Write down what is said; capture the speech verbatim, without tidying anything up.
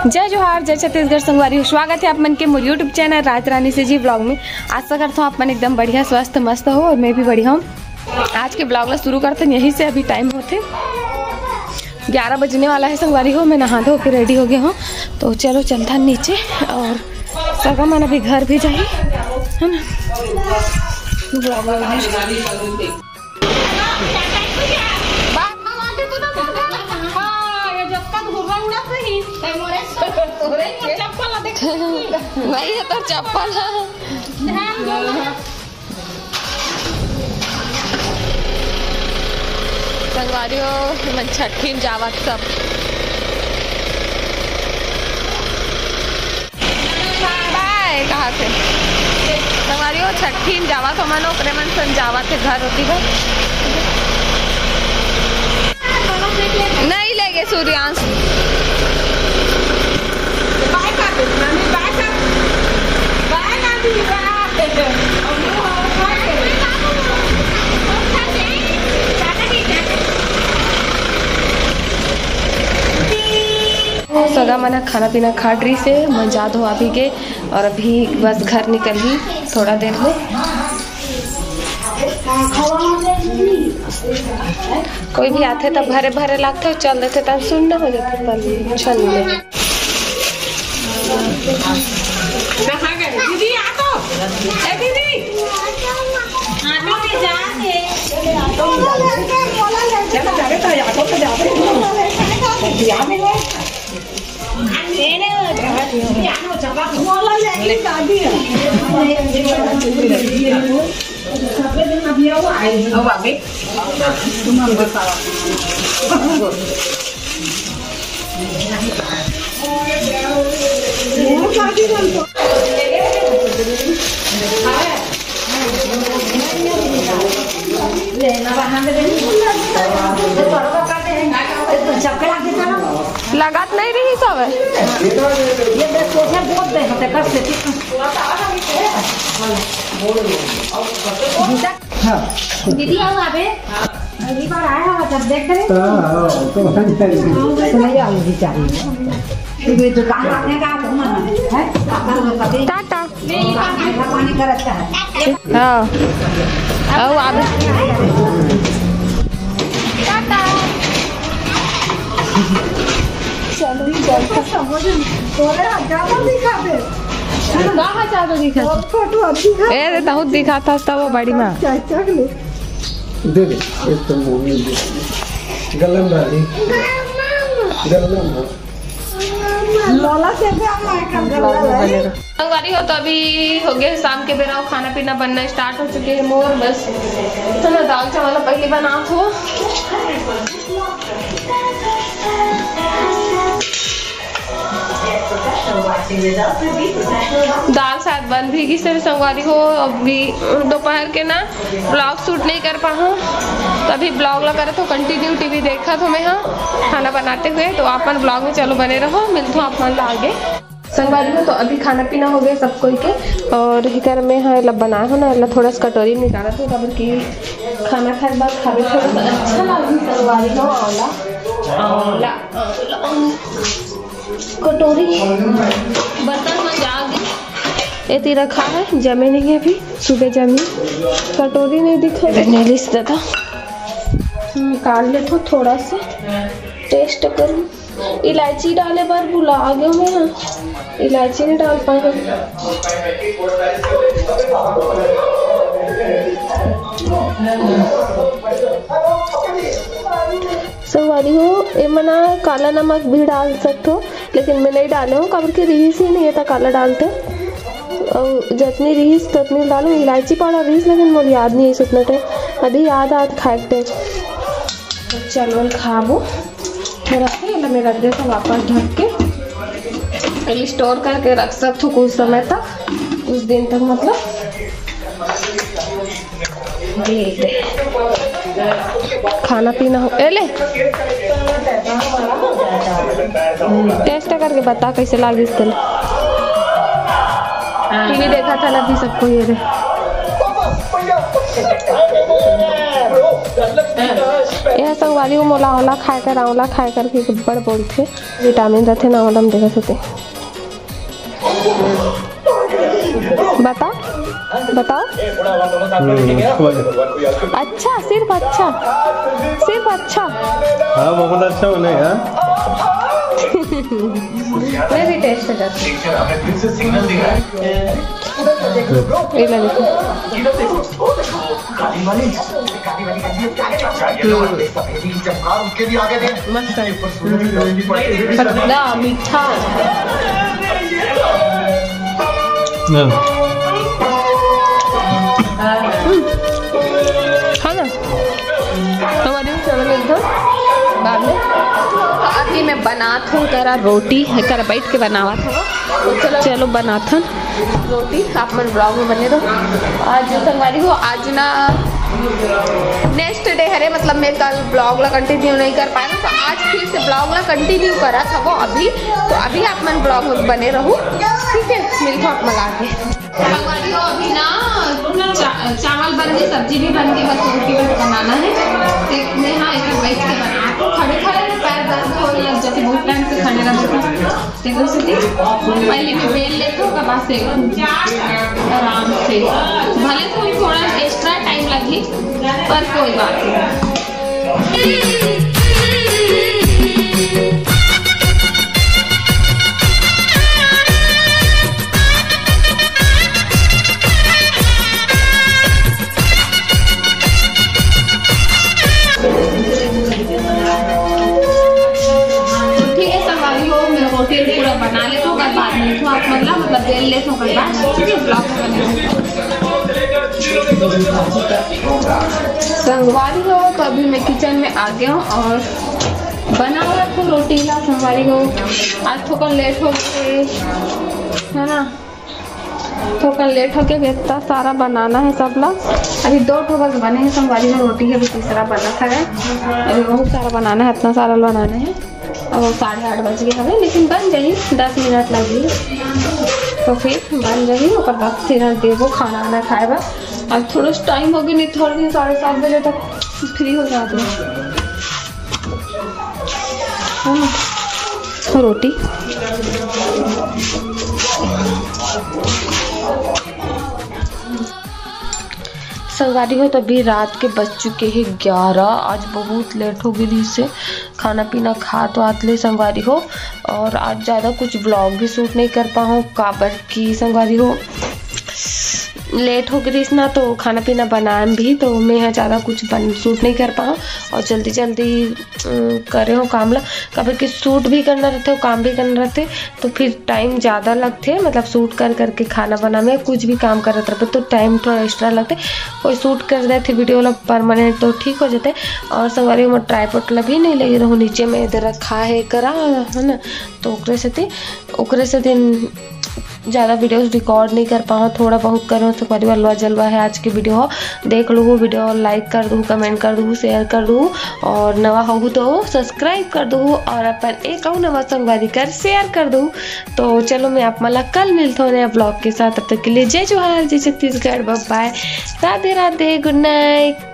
जय जोहार, जय छत्तीसगढ़ संगवारी हो, स्वागत है आप मन के मोर YouTube चैनल राज रानी से जी ब्लॉग में। आशा करता हूँ आप मन एकदम बढ़िया, स्वस्थ, मस्त हो और मैं भी बढ़िया हूँ। आज के ब्लॉग ला शुरू करते हैं यहीं से, अभी टाइम होते ग्यारह बजने वाला है संगवारी हो। मैं नहा धो के रेडी हो गया हूँ, तो चलो चलता नीचे। और सगा मन अभी घर भी जाही, है ना। भाई, ये तो चप्पल है। संगवारी हो, मन छठीन जावत सब। बाय, कहा थे? संगवारी हो, छठीन जावत हो मन, ओकरे मन सन जावत थे घर होती घर। नहीं लेगे सूर्यांश। बाय कर दे, नानी, बाय कर। बाय नानी, बाय। सगा मन ह खाना पीना खा डरिस हे, मंजा धोआ भी गे और अभी बस घर निकलही थोड़ा देर में। कोई भी आथे तब भरे भरे लागथे, चल देथे तब सुन्ना हो जाथे, पर अच्छा नहीं लगे। कहाँ गए दीदी? आ तो, ए दीदी, ऑटो में जाके। चलो, चलो, तो ऑटो में जाते हैं। लगात नहीं रही सब। हाँ। दीदी, आओ आबे। अगली बार आए हो तब देख करें। हाँ, हाँ, तो वहाँ जाएंगे। तो नहीं आओ, दीदी, चाहिए। ये दुकान आपने का घूमना है? टाटा। पानी का रखता है। हाँ। आओ आबे। टाटा। चलो, चलो। तोरे ज्यादा दिखा दे। कहाँ ज्यादा दिखा? और फोटो अच्छी खा। ए रे, तहु दिखा था तब वो बड़ी माँ। क्या, क्या ले? दे दे, एक तो मोमो दे दे। गलन वाली। गलन वाली। लोला से भी हम आए कल गलन वाली। संगवारी हो, तो अभी हो गया है शाम के बेरा, खाना पीना बनना स्टार्ट हो चुके हैं मोर। बस तो ना, दाल चावल पहले बना हो। दाल शायद बन भी गिस हे संगवारी हो। अभी दोपहर के ना ब्लॉग शूट नहीं कर पाहूँ, तो अभी ब्लॉग ला करत हो, कंटिन्यू टीवी देखत हो मैं, हाँ, खाना बनाते हुए। तो आप मन ब्लॉग में चलो बने रहो, मिलत हो आप मन ला आगे। संगवारी हो, तो अभी खाना पीना हो गया सब कोई के, और इधर में हाँ, एला बनाए हो ना, एला थोड़ा सा कटोरी में निकालत हो, काबर कि खाना खाए के बाद खाबे थोड़ा सा अच्छा लागही संगवारी हो। आंवला, आंवला, आंवला, कटोरी, बर्तन में जाके एती रखा है, जमे नहीं है अभी, सुबह जमी। कटोरी नहीं दिखा, नहीं लिस देता, निकाल लेता थोड़ा सा, टेस्ट करूँ। इलायची डाले बर भुला गए मैं, इलायची नहीं डाल पाए हम। संगवारी हो, एमन काला नमक भी डाल सकथो, लेकिन मैं नहीं डाले हूँ, काबर के रिहिस ही नहीं है, त काला डालते। और जतनी रिहिस ततनी डालूँ, इलायची पाउडर रिहिस, लेकिन मोर याद नहीं है उतना टाइम, अभी याद आत खाए के टाइम। तो चलो, खाबो। थोड़ा सा ये मैं रख देता हूँ वापस ढक के, पहले स्टोर करके रख सकते हो कुछ समय तक, कुछ दिन तक, मतलब। ये दे। खाना पीना हो, ए ले। टेस्ट करके बता कैसे लागिस तेल। टीवी देखा था ना अभी सबको, ये दे। ए संगवारी हो, मोला आंवला खाए कर, आंवला खाए कर के बड़ बोलथे। विटामिन रथे ना आंवला में, देखत होते। बता, बताओ। हम्म, अच्छा, सिर्फ अच्छा, सिर्फ अच्छा। हाँ, बहुत अच्छा बने यार। मैं भी टेस्ट कर। ये ले देखो। मस्त है। पतला, मीठा। हाँ। हम्म। हाँ ना? तो अभी चलो मिलते हैं बाद में। तो अभी मैं बनात हूँ करा रोटी, करा बैठ के बनावत हूँ। तो चलो, चलो बनाथन रोटी, आप मन ब्लॉग में बने रहो। आज संगवारी हो, आज ना नेक्स्ट डे हरे, मतलब मैं कल ब्लॉग ला कंटिन्यू नहीं कर पाया, तो आज फिर से ब्लॉग ला कंटिन्यू करा था वो अभी। तो अभी आप मन ब्लॉग में बने रहो, ठीक है, मिलता हूँ आप मन आगे। संगवारी हो, अभी ना चा-, चावल बन गए, सब्जी भी बन गई, बस रोटी बस बनाना है। तो मैं हाँ, एक बैठ के बना, खड़े खड़े में पैर दर्द होने लग जाते, बहुत टाइम से खड़े रहते हैं। देखो सती, पहले मैं बेल लेथों, ओकर बाद से आराम से, भले तो थोड़ा एक्स्ट्रा टाइम लगे, पर कोई बात नहीं। ठीक है संगवारी हो, मैं रोटी पूरा बना लेथों, ओकर बाद मिलथों आप मन ला, मतलब बेल लेथों, ओकर बाद ठीक है, ब्लॉग में बने रहो। संगवारी हो, तो अभी मैं किचन में आ गया हूँ और बनावत हूँ रोटी ला संगवारी हो। आज थोड़ा लेट हो गए, है ना? तो कल लेट होके इतना सारा बनाना है सब ला। अभी दो ठो बस बने हैं संगवारी में, रोटी है, अभी तीसरा बना है। अभी बहुत सारा बनाना है, इतना सारा बनाना है। अब साढ़े आठ बज गए हवे, लेकिन बन जाही, दस मिनट लगही, तो फिर बन जाही। ओकर बाद फिर देबो खाना वाना खाए बर। आज थोड़ा टाइम हो गया, नहीं थोड़ा दिन साढ़े सात बजे तक फ्री हो जाते हैं। हाँ, रोटी। संगवारी हो, तो अभी रात के बज चुके हैं ग्यारह। आज बहुत लेट हो गई से खाना पीना खात वात ले संगवारी हो। और आज ज़्यादा कुछ ब्लॉग भी शूट नहीं कर पाऊँ, काबर की संगवारी हो लेट हो गई ना, तो खाना पीना बनाए भी तो मैं यहाँ ज़्यादा कुछ बन शूट नहीं कर पाऊँ। और जल्दी जल्दी अ, करे हो काम ला, काबर कि शूट भी करना रहते हो, काम भी करना रहते, तो फिर टाइम ज़्यादा लगते, मतलब शूट कर करके खाना बना में कुछ भी काम करत रहते तो टाइम थोड़ा एक्स्ट्रा लगते। कोई शूट कर देते वीडियो ला परमानेंट तो ठीक हो जाते। और संगवारी, मैं ट्राईपॉड ला भी नहीं लगे रहूँ, नीचे में इधर रखा है करा, है ना, तो ओकरे सेती, ओकरे सेती ज़्यादा वीडियोज़ रिकॉर्ड नहीं कर पाओ, थोड़ा बहुत करो। संगवारी हो, हलवा जलवा है आज की वीडियो हो, देख लूँ वीडियो, लाइक कर दूँ, कमेंट कर दूँ, शेयर कर दूँ, और नवा हो तो सब्सक्राइब कर दूँ, और अपन एक अउ नवा संगवारी कर शेयर कर दूँ। तो चलो, मैं आप मन ला कल मिलता हूँ नया ब्लॉग के साथ। तब तक के लिए जय जोहार, जय छत्तीसगढ़, बाय बाय, राधे राधे, गुड नाइट।